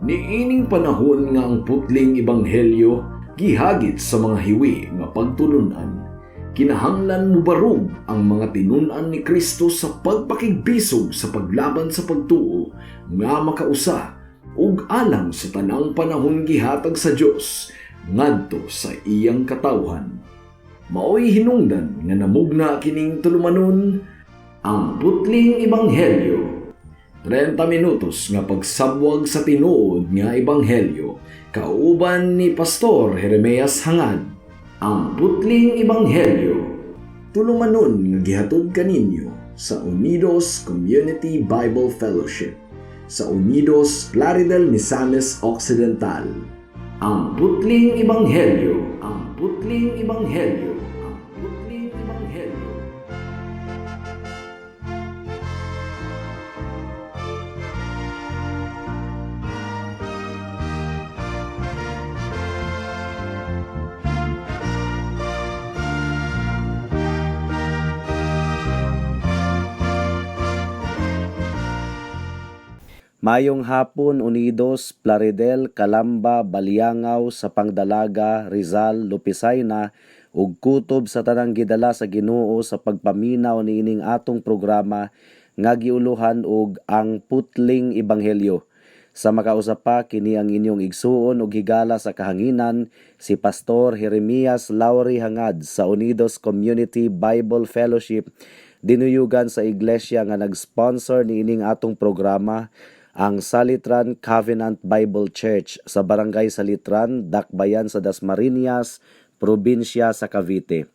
Niining panahon nga ang putling ebanghelyo gihagit sa mga hiwi nga pagtulunan, kinahanglan mubarog ang mga tinun-an ni Kristo sa pagpakigbisog sa paglaban sa pagtuo nga makausa ug alang sa tanang panahon gihatag sa Dios ngadto sa iyang katawhan. Maoy hinungdan nga namugna kining tulumanon, Ang Putling Ebanghelyo. 30 minutos nga pagsabwag sa tinuod nga ebanghelyo kauban ni Pastor Jeremias Hangad. Ang Putling Ebanghelyo. Tulumanon nga gihatod kaninyo sa Unidos Community Bible Fellowship sa Unidos, Plaridel, Misamis Occidental. Ang Putling Ebanghelyo. Ang Putling Ebanghelyo. Ang Putling Ebanghelyo. Mayong hapon, Unidos, Plaridel, Calamba, Baliangaw, sa Pangdalaga, Rizal, Lopisayna ug kutob sa tanang gidala sa Ginoo sa pagpaminaw niining atong programa nga giuluhan og Ang Putling Ebanghelyo. Sa makausa pa, kini ang inyong igsuon ug higala sa kahanginan, si Pastor Jeremias Lauri Hangad sa Unidos Community Bible Fellowship, dinuyugan sa iglesia nga nag-sponsor niining atong programa, ang Salitran Covenant Bible Church sa Barangay Salitran, Dakbayan sa Dasmariñas, probinsya sa Cavite.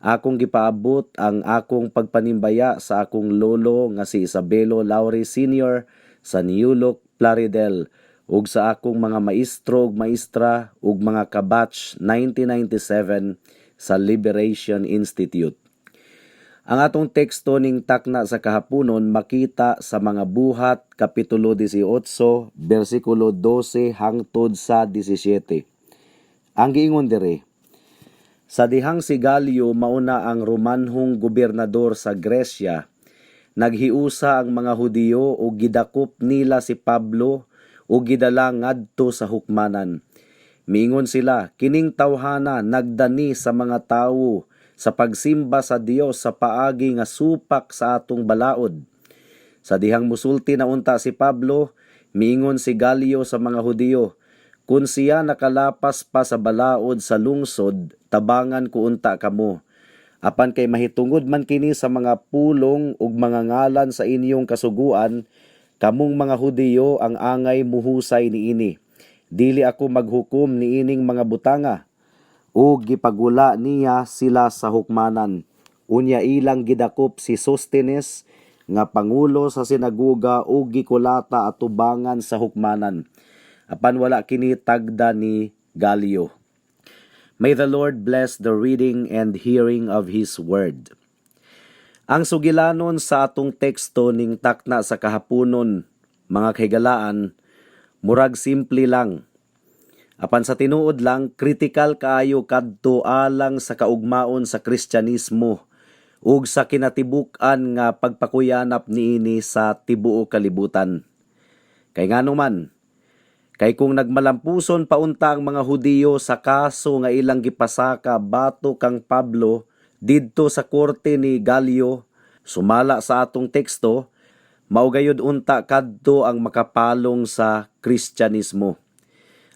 Akong gipaabot ang akong pagpanimbaya sa akong lolo nga si Isabelo Lauri Sr. sa Niulok, Plaridel ug sa akong mga maestro ug maestra ug mga kabatch 1997 sa Liberation Institute. Ang atong teksto ning takna sa kahaponon makita sa Mga Buhat kapitulo 18 bersikulo 12 hangtod sa 17. Ang giingon diri, sa dihang si Galio mauna ang Romanhong gobernador sa Gresya, naghiusa ang mga Hudiyo ug gidakop nila si Pablo ug gidala ngadto sa hukmanan. Miingon sila, "Kining tawhana nagdani sa mga tawo sa pagsimba sa Dios sa paagi nga supak sa atong balaod." Sa dihang musulti na unta si Pablo, miingon si Galio sa mga Hudiyo, "Kung siya nakalapas pa sa balaod sa lungsod, tabangan ko unta kamo. Apan kay mahitungod man kini sa mga pulong ug mga ngalan sa inyong kasuguan, kamong mga Hudiyo ang angay muhusay niini. Dili ako maghukom niining mga butanga." Ug gipagula niya sila sa hukmanan. Unya ilang gidakop si Sostenes nga pangulo sa sinaguga ug gikulata atubangan sa hukmanan. Apan wala kini tagda ni Galio. May the Lord bless the reading and hearing of His Word. Ang sugilanon sa atong teksto ning takna sa kahaponon, mga kahigalaan, murag simple lang. Apan sa tinuod lang, kritikal kaayo kadto alang sa kaugmaon sa Kristyanismo ug sa kinatibuk-an nga pagpakuyanap niini sa tibuok kalibutan. Kay ngano man, kay kung nagmalampuson pa unta ang mga Hudiyo sa kaso nga ilang gipasaka batok kang Pablo didto sa korte ni Galio, sumala sa atong teksto, mao gayud unta kadto ang makapalong sa Kristyanismo.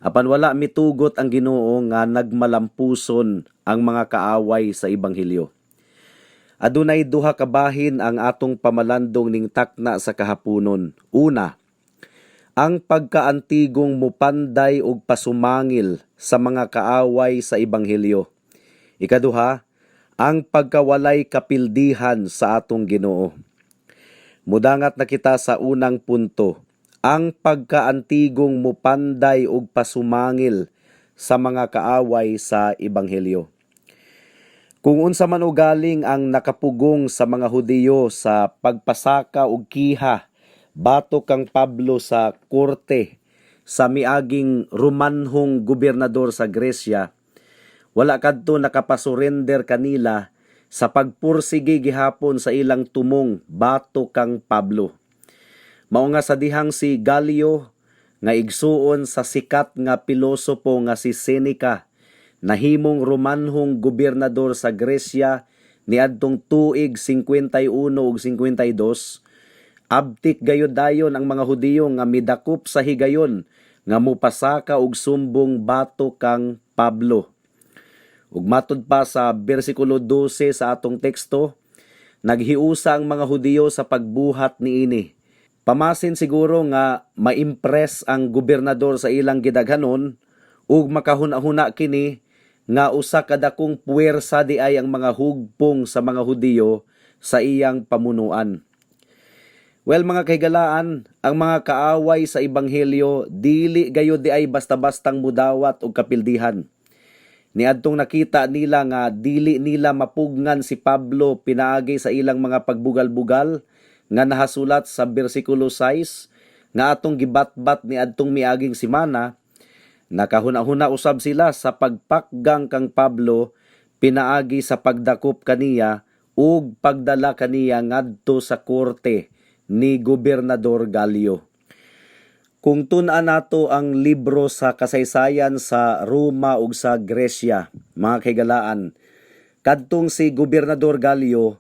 Apan wala mitugot ang Ginoo nga nagmalampuson ang mga kaaway sa ebanghelyo. Adunay duha ka bahin ang atong pamalandong ning takna sa kahaponon. Una, ang pagkaantigong mupanday og pasumangil sa mga kaaway sa ebanghelyo. Ikaduha, ang pagkawalay kapildihan sa atong Ginoo. Mudangat na kita sa unang punto, ang pagkaantigong mupanday og pasumangil sa mga kaaway sa ebanghelyo. Kung unsa man ugaling ang nakapugong sa mga Hudiyo sa pagpasaka og kiha batok kang Pablo sa korte sa miaging Romanhong gobernador sa Gresya, wala kadto nakapasurrender kanila sa pagpursige gihapon sa ilang tumong batok kang Pablo. Mao nga sa dihang si Galio nga igsuon sa sikat nga pilosopo nga si Seneca, nahimong Romanhong gobernador sa Gresya niadtong tuig 51 ug 52, abtik gayud dayon ang mga Hudiyo nga midakop sa higayon nga mupasaka og sumbong batok kang Pablo. Ug matud pa sa bersikulo 12 sa atong teksto, naghiusa ang mga Hudiyo sa pagbuhat niini. Pamasin siguro nga ma-impress ang gobernador sa ilang gidaghanon ug makahuna-huna kini nga usa ka dakong puwersa di ay ang mga hugpong sa mga Hudiyo sa iyang pamunuan. Well, mga kahigalaan, ang mga kaaway sa ebanghelyo dili gayud di ay basta-bastang mudawat og kapildihan. Niadtong nakita nila nga dili nila mapugngan si Pablo pinaagi sa ilang mga pagbugal-bugal nga nahasulat sa bersikulo 6 nga atong gibatbat niadtong miaging semana, nakahuna-huna usab sila sa pagpakgang kang Pablo pinaagi sa pagdakop kaniya ug pagdala kaniya ngadto sa korte ni Gobernador Galio. Kung tun-an nato ang libro sa kasaysayan sa Roma ug sa Gresya, mga kahigalaan, kadtong si Gobernador Galio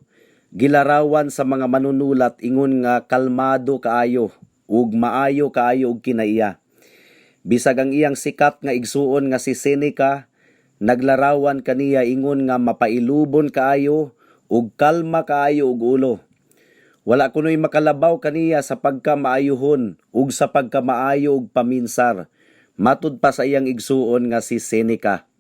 gilarawan sa mga manunulat ingon nga kalmado kaayo ug maayo kaayo og kinaiya. Bisag ang iyang sikat nga igsuon nga si Seneca naglarawan kaniya ingon nga mapailubon kaayo ug kalma kaayo og ulo. Wala kuno'y makalabaw kaniya sa pagkamaayuhon ug sa pagkamaayo og paminsar, matud pa sa iyang igsuon nga si Seneca.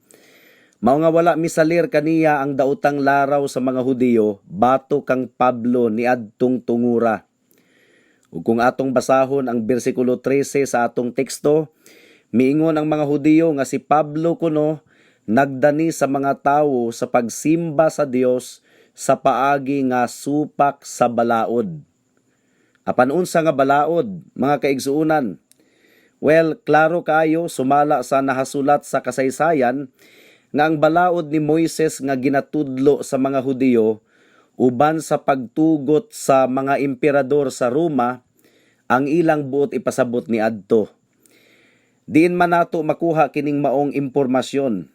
Mao nga wala misalir kaniya ang daotang laraw sa mga Hudiyo batok kang Pablo niadtong tungura. Ug kung atong basahon ang bersikulo 13 sa atong teksto, miingon ang mga Hudiyo nga si Pablo kuno nagdani sa mga tawo sa pagsimba sa Dios sa paagi nga supak sa balaod. Apan unsa nga balaod, mga kaigsuonan? Well, klaro kaayo sumala sa nahasulat sa kasaysayan nga ang balaod ni Moises nga ginatudlo sa mga Hudiyo uban sa pagtugot sa mga emperador sa Roma ang ilang buot ipasabot ni adto. Diin man nato makuha kining maong impormasyon?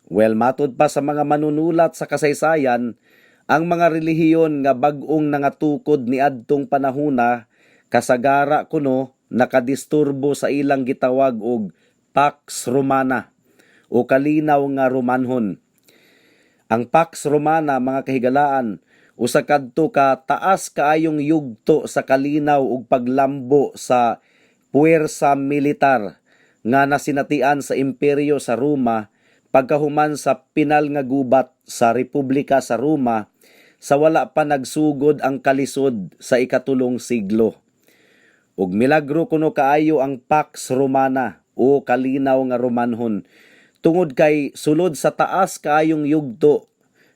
Well, matud pa sa mga manunulat sa kasaysayan, ang mga relihiyon nga bag-ong nangatukod niadtong panahona kasagara kuno nakadisturbo sa ilang gitawag og Pax Romana o kalinaw nga Romanhon. Ang Pax Romana, mga kahigalaan, usa kadto ka taas kaayong yugto sa kalinaw ug paglambo sa puwersa militar nga nasinatian sa imperyo sa Roma pagkahuman sa pinal nga gubat sa Republika sa Roma sa wala pa nagsugod ang kalisod sa 3 siglo. Ug milagro kuno kaayo ang Pax Romana o kalinaw nga Romanhon tungod kay sulod sa taas kaayong yugto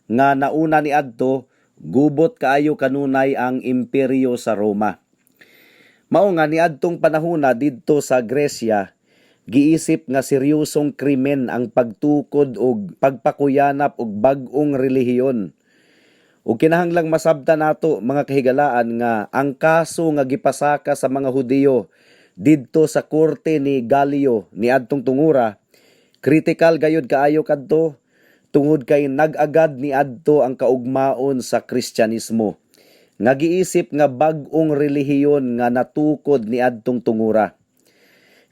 nga nauna ni adto, gubot kaayo kanunay ang imperyo sa Roma. Mao nga niadtong panahona didto sa Gresya, giisip nga seryosong krimen ang pagtukod og pagpakuyanap og bag-ong relihiyon. Ug kinahanglang masabtan nato, mga kahigalaan, nga ang kaso nga gipasaka sa mga Hudiyo didto sa korte ni Galio niadtong tungura, critical gayud kaayo kadto tungod kay nag-agad niadto ang kaugmaon sa Kristyanismo nga giisip nga bag-ong relihiyon nga natukod niadtong tungura.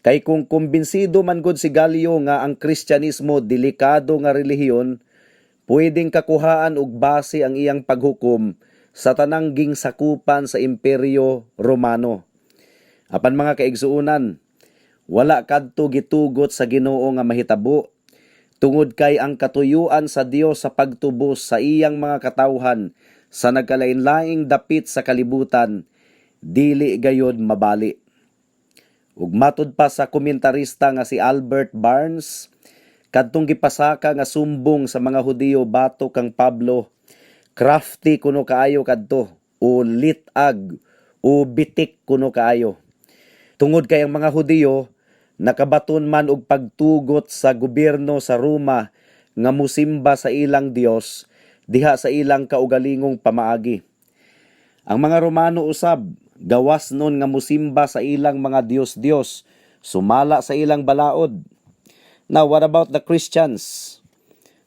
Kay kung kumbinsido man gud si Galio nga ang Kristyanismo delikado nga relihiyon, pwedeng kakuhaan og base ang iyang paghukom sa tanang ging sakupan sa Imperyo Romano. Apan, mga kaigsuonan, wala kadto gitugot sa Ginoo nga mahitabo tungod kay ang katuyuan sa Dios sa pagtubos sa iyang mga katawhan sa nagkalain-laing dapit sa kalibutan dili gayod mabali. Ug matud pa sa komentarista nga si Albert Barnes, kadtong gipasaka nga sumbong sa mga Hudiyo batok kang Pablo, crafty kuno kaayo kadto o litag o bitik kuno kaayo. Tungod kay ang mga Hudiyo nakabaton man og pagtugot sa gobyerno sa Roma nga musimba sa ilang Dios diha sa ilang kaugalingong pamaagi. Ang mga Romano usab gawas nun nga musimba sa ilang mga Dios-Dios. sumala sa ilang balaod. Now, what about the Christians?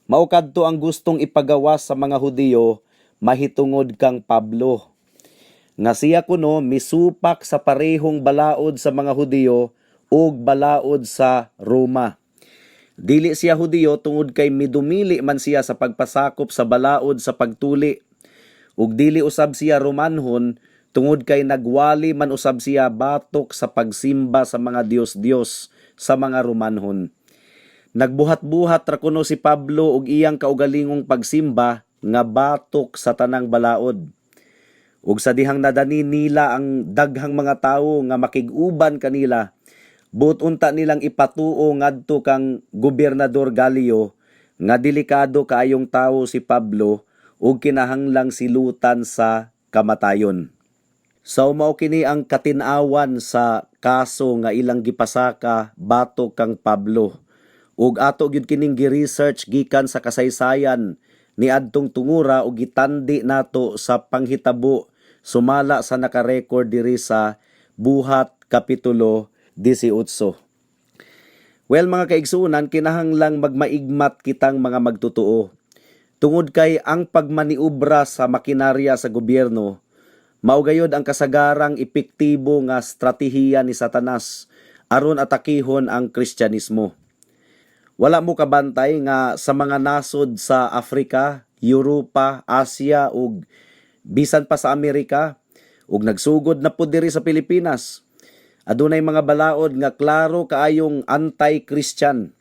Mao kadto ang gustong ipagawas sa mga Hudiyo mahitungod kang Pablo, nga siya kuno misupak sa parehong balaod sa mga Hudiyo ug balaod sa Roma. Dili siya Hudiyo tungod kay midumili man siya sa pagpasakop sa balaod sa pagtuli. Ug dili usab siya Romanhon tungod kay nagwali man usab siya batok sa pagsimba sa mga dios-dios sa mga Romanhon. Nagbuhat-buhat ra kuno si Pablo og iyang kaugalingong pagsimba nga batok sa tanang balaod. Ug sa dihang nadani nila ang daghang mga tawo nga makig-uban kanila, buot unta nilang ipatuo ngadto kang Gobernador Galio nga delikado kaayong tawo si Pablo ug kinahanglang silutan sa kamatayon. So mao kini ang katin-awan sa kaso nga ilang gipasaka batok kang Pablo. Ug ato gyud kining gi-research gikan sa kasaysayan niadtong tungura ug gitandi nato sa panghitabo sumala sa naka-record diri sa Buhat Kapitulo 18. Well, mga kaigsunan, kinahanglang magmaigmat kitang mga magtotoo. Tungod kay ang pagmaniubra sa makinarya sa gobyerno, mao gayod ang kasagarang epektibo nga stratehiya ni Satanas aron atakihon ang Kristyanismo. Wala mo kabantay nga sa mga nasod sa Afrika, Europa, Asia ug bisan pa sa Amerika ug nagsugod na pud diri sa Pilipinas, adunay mga balaod nga klaro kaayong anti-Christian.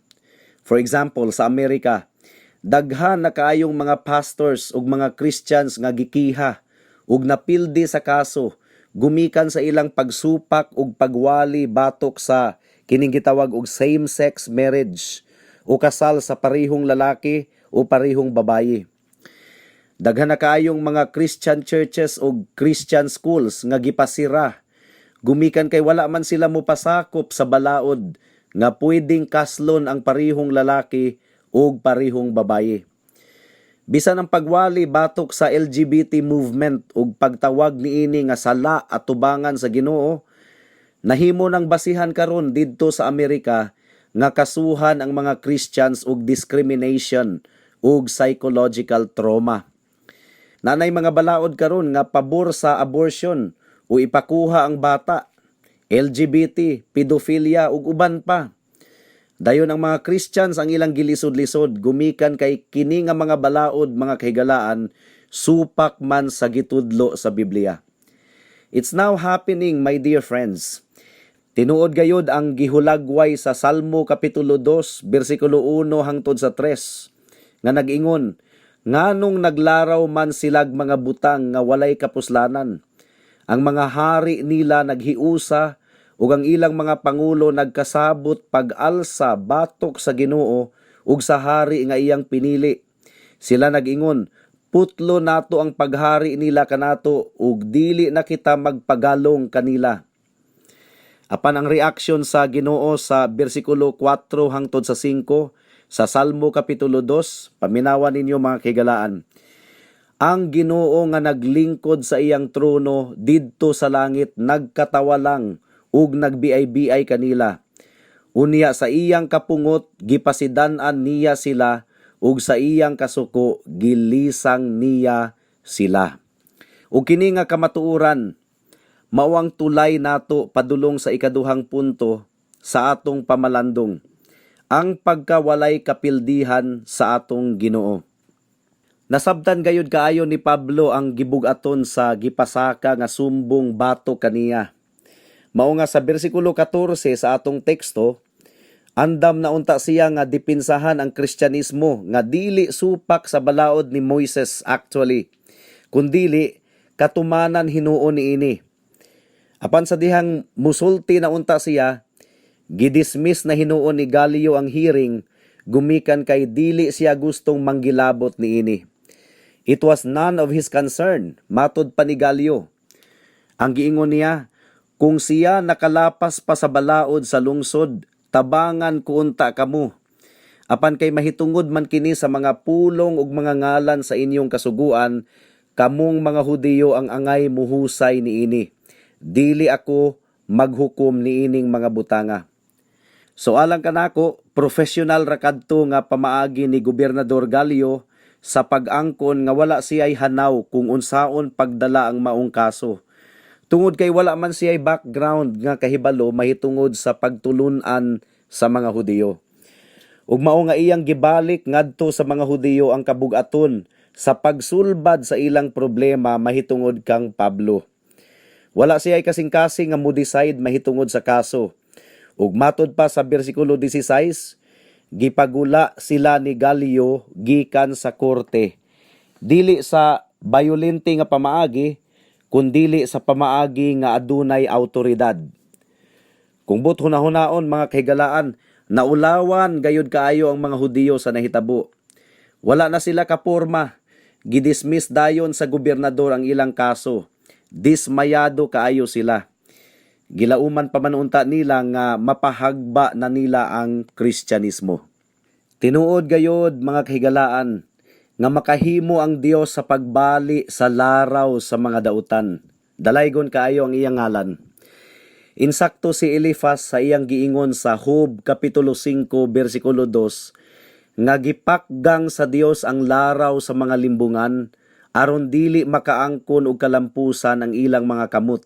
For example, sa Amerika, daghan na kaayong mga pastors ug mga Christians nga gikiha ug napildi sa kaso gumikan sa ilang pagsupak ug pagwali batok sa kining gitawag og same-sex marriage o kasal sa parehong lalaki o parehong babayi. Daghan na kaayong mga Christian churches ug Christian schools nga gipasira gumikan kay wala man sila mopasakop sa balaod nga pwedeng kaslon ang parehong lalaki ug parehong babayi. Bisan ang pagwali batok sa LGBT movement ug pagtawag niini nga sala at tubangan sa Ginoo, nahimo ng basihan karon didto sa Amerika nga kasuhan ang mga Christians og discrimination ug psychological trauma. Nanay mga balaod karon nga pabor sa abortion o ipakuha ang bata, LGBT, pedophilia ug uban pa. Dayon ang mga Christians ang ilang gilisod-lisod gumikan kay kini nga mga balaod, mga kahigalaan, supak man sa gitudlo sa Biblia. It's now happening, my dear friends. Tinuod gayod ang gihulagway sa Salmo Kapitulo 2 bersikulo 1 hangtod sa 3 nga nag-ingon, "Nganong naglaraw man silag mga butang nga walay kapuslanan? Ang mga hari nila naghiusa ug ang ilang mga pangulo nagkasabot pag-alsa batok sa Ginoo ug sa hari nga iyang pinili. Sila nag-ingon, 'Putlo nato ang paghari nila kanato ug dili na kita magpagalong kanila.'" Apan ang reaksyon sa Ginoo sa bersikulo 4 hangtod sa 5 sa Salmo Kapitulo 2, paminawan ninyo, mga kahigalaan. "Ang Ginoo nga naglingkod sa iyang trono didto sa langit nagkatawa lang ug nagbiay-biay kanila. Unya sa iyang kapungot gipasidan-an niya sila ug sa iyang kasuko gilisang niya sila." Ug kini nga kamatuoran mao ang tulay nato padulong sa ikaduhang punto sa atong pamalandong, ang pagkawalay kapildihan sa atong Ginoo. Nasabtan gayud kaayo ni Pablo ang gibug-aton sa gipasaka nga sumbong batok kaniya. Mao nga sa bersikulo 14 sa atong teksto, andam na unta siya nga dipinsahan ang Kristyanismo nga dili supak sa balaod ni Moises actually, kundili katumanan hinuon niini. Apan sa dihang musulti na unta siya, gidismiss na hinuon ni Galio ang hearing gumikan kay dili siya gustong manggilabot niini. It was none of his concern, matod pa ni Galio. Ang giingon niya, "Kung siya nakalapas pa sa balaod sa lungsod, tabangan ko unta kamo. Apan kay mahitungod man kini sa mga pulong ug mga ngalan sa inyong kasuguan, kamong mga Hudiyo ang angay muhusay niini. Dili ako maghukom niining mga butanga." So alang kanako, professional ra kadto nga pamaagi ni Gobernador Galio sa pag-angkon nga wala siya'y hanaw kung unsaon pagdala ang maong kaso. Tungod kay wala man siya'y background nga kahibalo mahitungod sa pagtulunan sa mga Hudiyo. Ug mao nga iyang gibalik ngadto sa mga Hudiyo ang kabugaton sa pagsulbad sa ilang problema mahitungod kang Pablo. Wala siya'y kasing-kasing nga mo-decide mahitungod sa kaso. Ug matod pa sa bersikulo 16, gipagula sila ni Galio gikan sa korte. Dili sa bayolente nga pamaagi, kundili sa pamaagi nga adunay autoridad. Kung but hunahunaon, mga kahigalaan, naulawan gayud kaayo ang mga Hudiyo sa nahitabo. Wala na sila kaporma. Gidismiss dayon sa gobernador ang ilang kaso. Dismayado kaayo sila. Gilauman pa man unta nila nga mapahagba na nila ang Kristyanismo. Tinuod gayod, mga kahigalaan, nga makahimo ang Dios sa pagbali sa laraw sa mga dautan. Dalaygon kaayo ang iyang ngalan. Insakto si Elifas sa iyang giingon sa Job kapitulo 5 bersikulo 2 nga gipakgang sa Dios ang laraw sa mga limbungan aron dili makaangkon og kalampusan ang ilang mga kamot.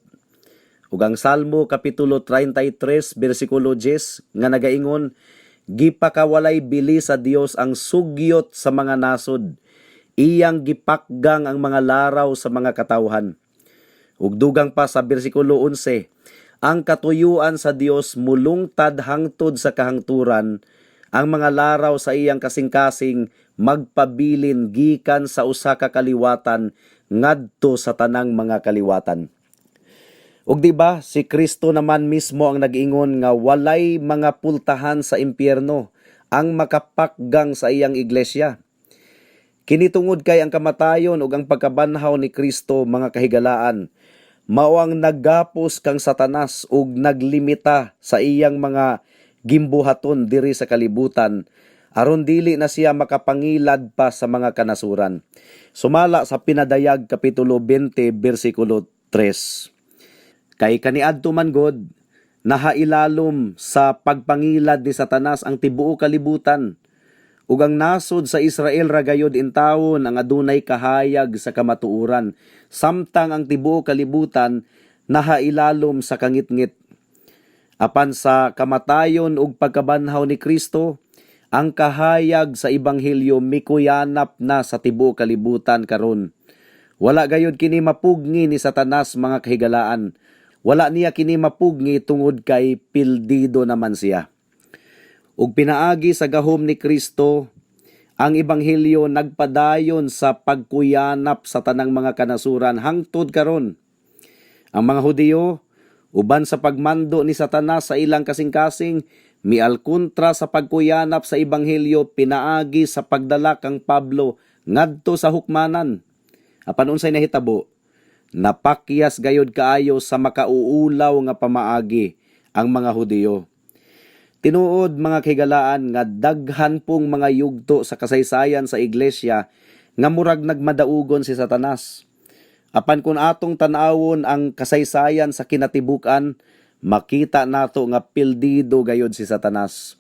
Ug ang Salmo kapitulo 33 bersikulo 10 nga nagaingon, "Gipakawalay bili sa Dios ang sugyot sa mga nasod, iyang gipakgang ang mga laraw sa mga katawhan." Ug dugang pa sa bersikulo 11, ang katuyuan sa Dios mulungtad hangtod sa kahangturan, ang mga laraw sa iyang kasing-kasing magpabilin gikan sa usa ka kaliwatan ngadto sa tanang mga kaliwatan. Ug di ba si Kristo naman mismo ang nag-ingon nga walay mga pultahan sa impyerno ang makapakgang sa iyang iglesia? Kini tungod kay ang kamatayon ug ang pagkabanhaw ni Kristo, mga kahigalaan, mao ang naggapos kang Satanas ug naglimita sa iyang mga gimbuhaton diri sa kalibutan aron dili na siya makapangilad pa sa mga kanasuran. Sumala sa Pinadayag kapitulo 20 bersikulo 3. Kay kaniadto man god, nahailalom sa pagpangilad ni Satanas ang tibuok kalibutan. Ug ang nasod sa Israel ra gayod intawon ang adunay kahayag sa kamatuoran, samtang ang tibuok kalibutan nahailalom sa kangitngit. Apan sa kamatayon ug pagkabanhaw ni Kristo, ang kahayag sa ebanghelyo mikuyanap na sa tibuok kalibutan karon. Wala gayod kini mapugni ni Satanas, mga kahigalaan. Wala niya kini mapugni tungod kay pildido naman siya. Ug pinaagi sa gahom ni Kristo, ang ebanghelyo nagpadayon sa pagkuyanap sa tanang mga kanasuran hangtod karon. Ang mga Hudiyo, uban sa pagmando ni Satanas sa ilang kasing-kasing, mialkontra sa pagkuyanap sa ebanghelyo pinaagi sa pagdala kang Pablo ngadto sa hukmanan. Apan unsay nahitabo? Napakyas gayod kaayo sa makauulaw nga pamaagi ang mga Hudiyo. Tinuod, mga kahigalaan, nga daghan pong mga yugto sa kasaysayan sa iglesia nga murag nagmadaugon si Satanas. Apan kung atong tan-awon ang kasaysayan sa kinatibuk-an, makita nato nga pildido gayod si Satanas.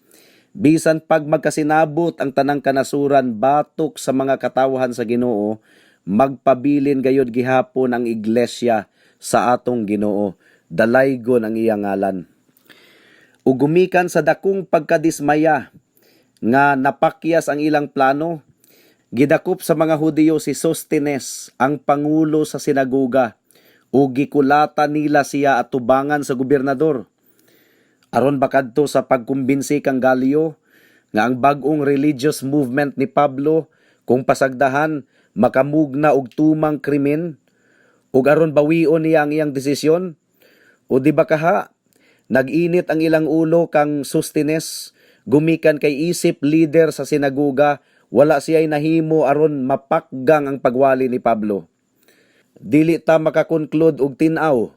Bisan pag magkasinabot ang tanang kanasuran batok sa mga katawhan sa Ginoo, magpabilin gayod gihapon ang iglesia sa atong Ginoo. Dalaygon ang iyang ngalan. Ug gumikan sa dakong pagkadismaya nga napakyas ang ilang plano, gidakop sa mga Hudiyo si Sostenes, ang pangulo sa sinagoga, ug gikulata nila siya at tubangan sa gobernador. Aron ba kadto sa pagkumbinsi kang Galio nga ang bag-ong religious movement ni Pablo kung pasagdahan makamugna og tumang krimen ug aron bawion niya ang iyang desisyon? O di ba kaha nag-init ang ilang ulo kang Sostenes gumikan kay isip leader sa sinagoga, wala siya'y nahimo aron mapakgang ang pagwali ni Pablo? Dili ta makakonclude og tin-aw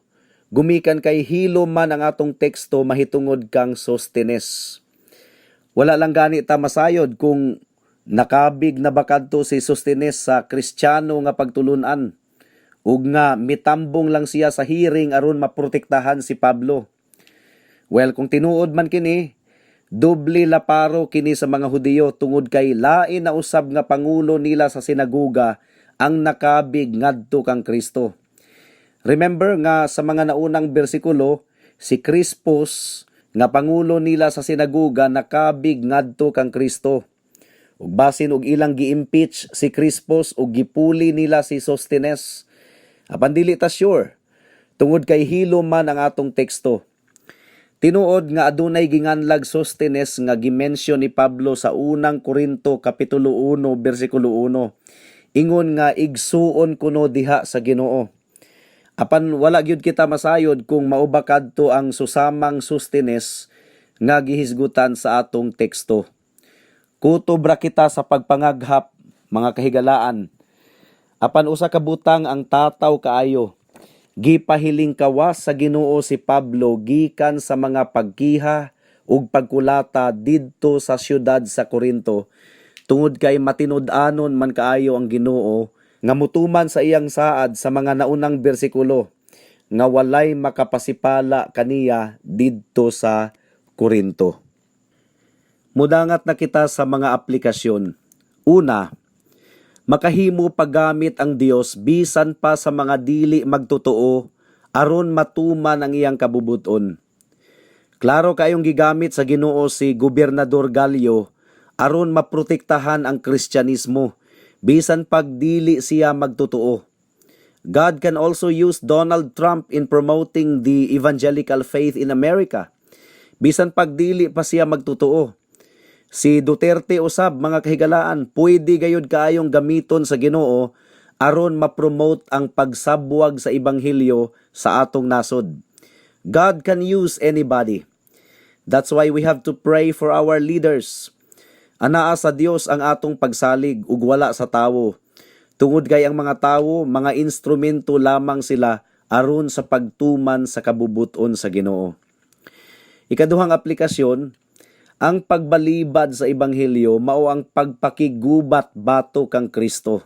gumikan kay hilo man ang atong teksto mahitungod kang Sostenes. Wala lang gani ta masayod kung nakabig na ba kadto si Sostenes sa Kristiyano nga pagtulunan ug nga mitambong lang siya sa hearing aron maprotektahan si Pablo. Well, kung tinuod man kini, Doble laparo kini sa mga Hudiyo tungod kay lain na usab nga pangulo nila sa sinaguga ang nakabig ngadto kang Kristo. Remember nga sa mga naunang bersikulo, si Crispus nga pangulo nila sa sinaguga nakabig ngadto kang Kristo. Ug basin og ilang gi-impeach si Crispus ug gipuli nila si Sostenes. Apan dili ta sure tungod kay hilo man ang atong teksto. Tinuod nga adunay ginganlag Sostenes nga gimensyon ni Pablo sa Unang Korinto kapitulo 1 bersikulo 1. Ingon nga igsuon kuno diha sa Ginoo. Apan wala gyud kita masayod kung mao ba kadto ang susamang Sostenes nga gihisgutan sa atong teksto. Kutob ra kita sa pagpangaghap, mga kahigalaan. Apan usa ka butang ang tataw kaayo. Gipahiling kawas sa Ginoo si Pablo gikan sa mga pagkiha ug pagkulata didto sa siyudad sa Korinto tungod kay matinud-anon man kaayo ang Ginoo nga mutuman sa iyang saad sa mga naunang bersikulo nga walay makapasipala kaniya didto sa Korinto. Mudangat na kita sa mga aplikasyon. Una, makahimo paggamit ang Dios bisan pa sa mga dili magtotoo aron matuman ang iyang kabubuton. Klaro kayong gigamit sa Ginoo si Gobernador Galio aron maprotektahan ang Kristyanismo bisan pag dili siya magtotoo. God can also use Donald Trump in promoting the evangelical faith in America, bisan pag dili pa siya magtotoo. Si Duterte usab, mga kahigalaan, pwede gayud kaayong gamiton sa Ginoo aron ma-promote ang pagsabwag sa ebanghelyo sa atong nasod. God can use anybody. That's why we have to pray for our leaders. Anaa sa Dios ang atong pagsalig ug wala sa tawo. Tungod kay ang mga tawo, mga instrumento lamang sila aron sa pagtuman sa kabubuton sa Ginoo. Ikaduhang aplikasyon, ang pagbalibad sa ebanghelyo mao ang pagpakigubat batok kang Kristo.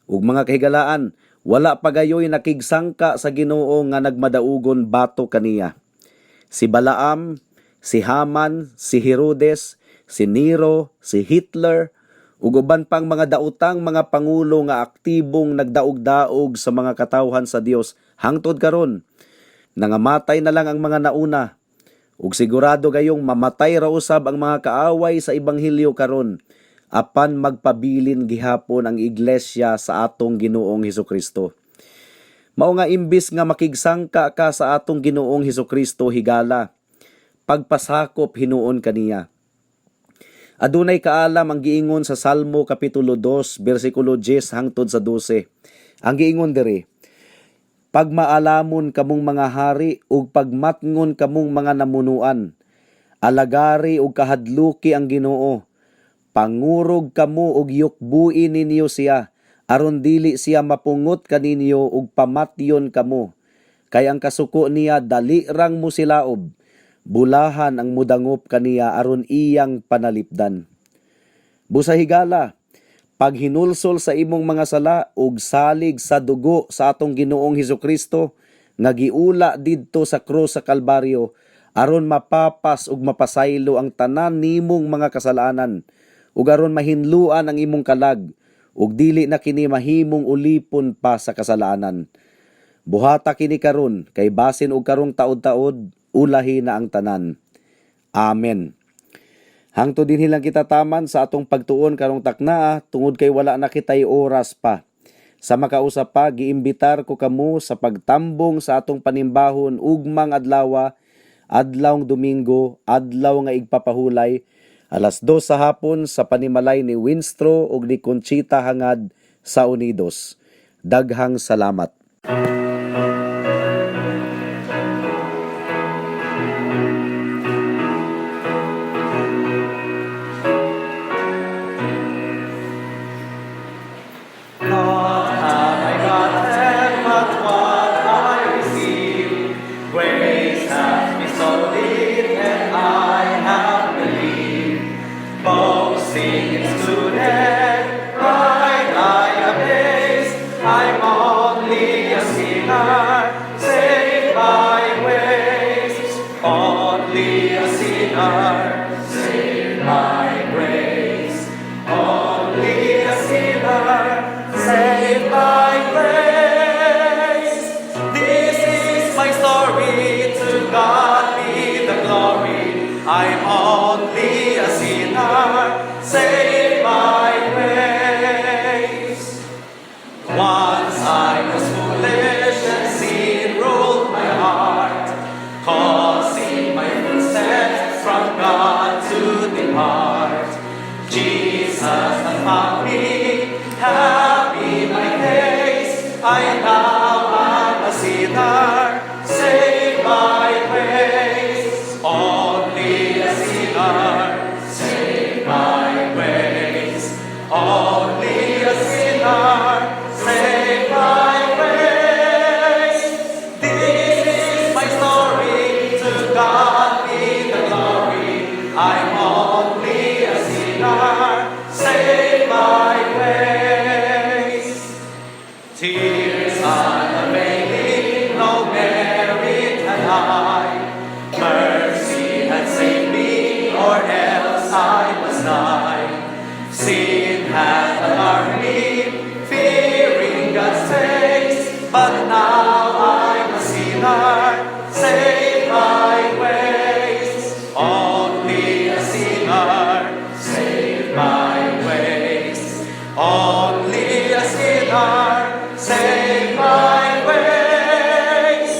Ug mga kahigalaan, wala pa gayoy nakigsangka sa Ginoo nga nagmadaugon batok kaniya. Si Balaam, si Haman, si Herodes, si Nero, si Hitler, ug uban pang mga daotang mga pangulo nga aktibong nagdaog-daog sa mga katawhan sa Dios hangtod karon. Nangamatay na lang ang mga nauna. Ug sigurado gayong mamatay ra usab ang mga kaaway sa ebanghelyo karon, apan magpabilin gihapon ang iglesia sa atong Ginoong Hesukristo. Mao nga imbis nga makigsangka ka sa atong Ginoong Hesukristo, higala, pagpasakop hinuon kaniya. Adunay kaalam ang giingon sa Salmo kapitulo 2 bersikulo 10 hangtod sa 12. Ang giingon diri: "Pagmaalamon kamong mga hari ug pagmatngon kamong mga namunuan. Alagari ug kahadluki ang Ginoo. Pangurog kamo ug yukbui ninyo siya aron dili siya mapungot kaninyo ug pamatyon kamo. Kay ang kasuko niya dali rang musilaob. Bulahan ang mudangop kaniya aron iyang panalipdan." Busa higala, paghinulsol sa imong mga sala ug salig sa dugo sa atong Ginoong Hesukristo nga giula didto sa krus sa Kalbaryo aron mapapas ug mapasaylo ang tanan nimong mga kasalanan ug aron mahinluan ang imong kalag ug dili na kini mahimong ulipon pa sa kasalanan. Buhata kini karon kay basin og karong taod-taod ulahi na ang tanan. Amen. Hangtod dinhi lang kita taman sa atong pagtuon karong taknaa tungod kay wala na kitay oras pa. Sa makausa pa, giimbitar ko kamo sa pagtambong sa atong panimbahon ugmang adlawa, adlawng Domingo, adlaw nga igpapahulay, 2:00 sa hapon sa panimalay ni Winstro ug ni Conchita Hangad sa Unidos. Daghang salamat. Naught have I gotten but what I received. Grace hath bestowed it, and I have believed. Boasting excluded, pride I abase. I'm only a sinner, saved by grace. This is my story, to God be the glory. I'm only a sinner, saved by grace. Once I was foolish and sin ruled my heart, causing my footsteps from God to depart. Jesus has found me, happy my case. I now am a sinner, saved by grace. Only a sinner, saved by grace. Only a sinner, saved by grace. This is my story, to God be the glory. I'm only a sinner, saved by grace. Tears unavailing, no merit had I. Mercy had saved me, or else I must die. Sin had alarmed me, fearing God's face, but now I'm a sinner, saved by grace. Only a sinner, saved by grace. Only a sinner, saved by grace.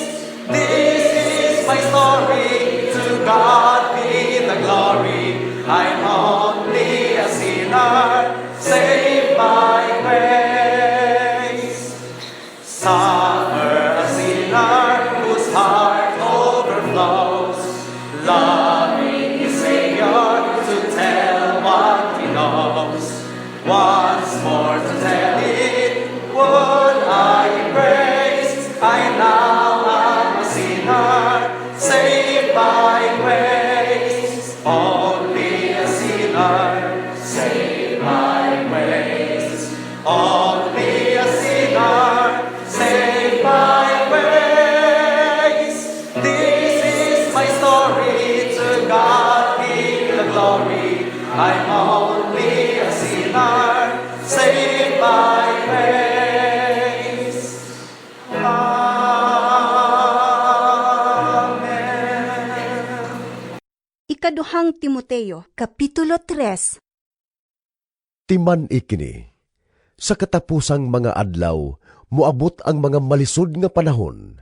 This is my story, to God be the glory. I'm only a sinner, saved by grace. Suffer a sinner whose heart overflows, loving his Savior to tell what he knows. Once more to tell it, would I embrace? I now am a sinner, saved by grace. Only a sinner, saved by grace. Only a sinner, saved by grace. This is my story, to God be the glory. I'm only a sinner, saved by grace. Amen. Ikaduhang Timoteo, Kapitulo 3. Timan-i kini, sa katapusang mga adlaw, moabot ang mga malisod nga panahon.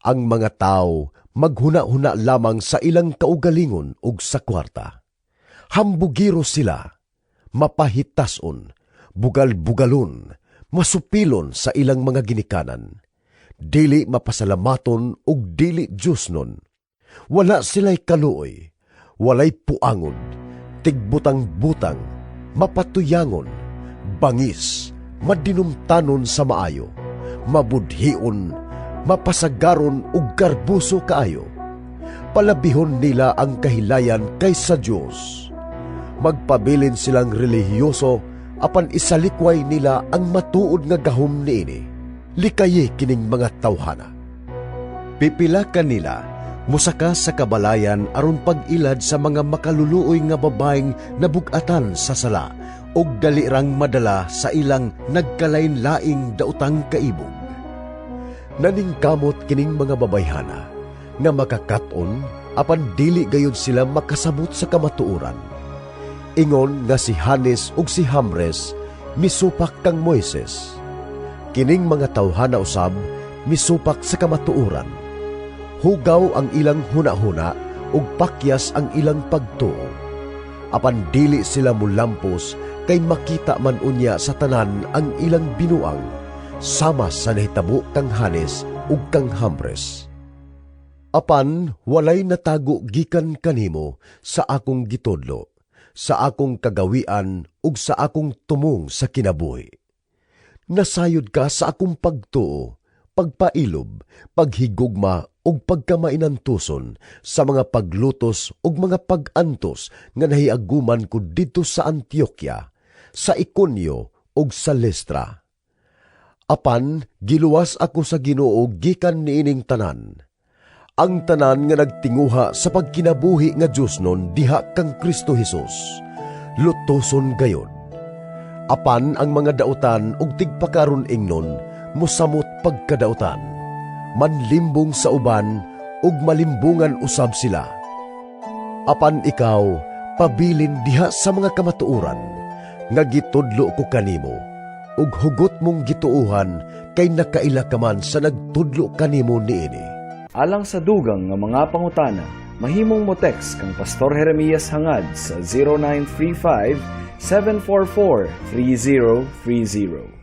Ang mga tao maghuna-huna lamang sa ilang kaugalingon ug sa kwarta. Hambugiro sila, mapahitason, bugal-bugalon, masupilon sa ilang mga ginikanan. Dili mapasalamaton ug dili Diyosnon. Wala sila'y kaluoy, walay puangod, tigbutang-butang, mapatuyangon, bangis, madinumtanon sa maayo, mabudhion, mapasagaron ug garbuso kaayo. Palabihon nila ang kahilayan kaysa Dios. Magpabilin silang relihiyoso apan isalikway nila ang matuod nga gahom niini. Likayi kining mga tawhana. Pipila kanila musaka sa kabalayan aron pag-ilad sa mga makaluluoy nga babaeng nabug-atan sa sala ug dali rang madala sa ilang nagkalain-laing daotang kaibog. Naningkamot kining mga babayhana nga makakat-on apan dili gayud sila makasabot sa kamatuoran. Ingon nga si Hanes ug si Hambres misupak kang Moises. Kining mga tawhana usab misupak sa kamatuoran. Hugaw ang ilang hunahuna ug pakyas ang ilang pagtuo. Apan dili sila mulampos kay makita man unya sa tanan ang ilang binuang, sama sa nahitabo kang Hanes ug kang Hambres. Apan walay natago gikan kanimo sa akong gitudlo, sa akong kagawian ug sa akong tumong sa kinabuhi. Nasayod ka sa akong pagtuo, pagpailob, paghigugma ug pagkamainantuson sa mga paglutos ug mga pag-antos nga nahiaguman ko didto sa Antioquia, sa Iconio ug sa Listra. Apan giluwas ako sa Ginoo gikan niining tanan. Ang tanan nga nagtinguha sa pagkinabuhi nga Diosnon diha kang Kristo Hesus, lutoson gayod. Apan ang mga dautan ug tigpakaron ingnon mosamot pagkadautan. Manlimbong sa uban ug malimbungan usab sila. Apan ikaw, pabilin diha sa mga kamatuoran nga gitudlo ko kanimo ug hugot mong gituohan, kay nakaila ka man sa nagtudlo kanimo niini. Alang sa dugang nga mga pangutana, mahimong mo text kang Pastor Jeremias Hangad sa 0935 744 3030.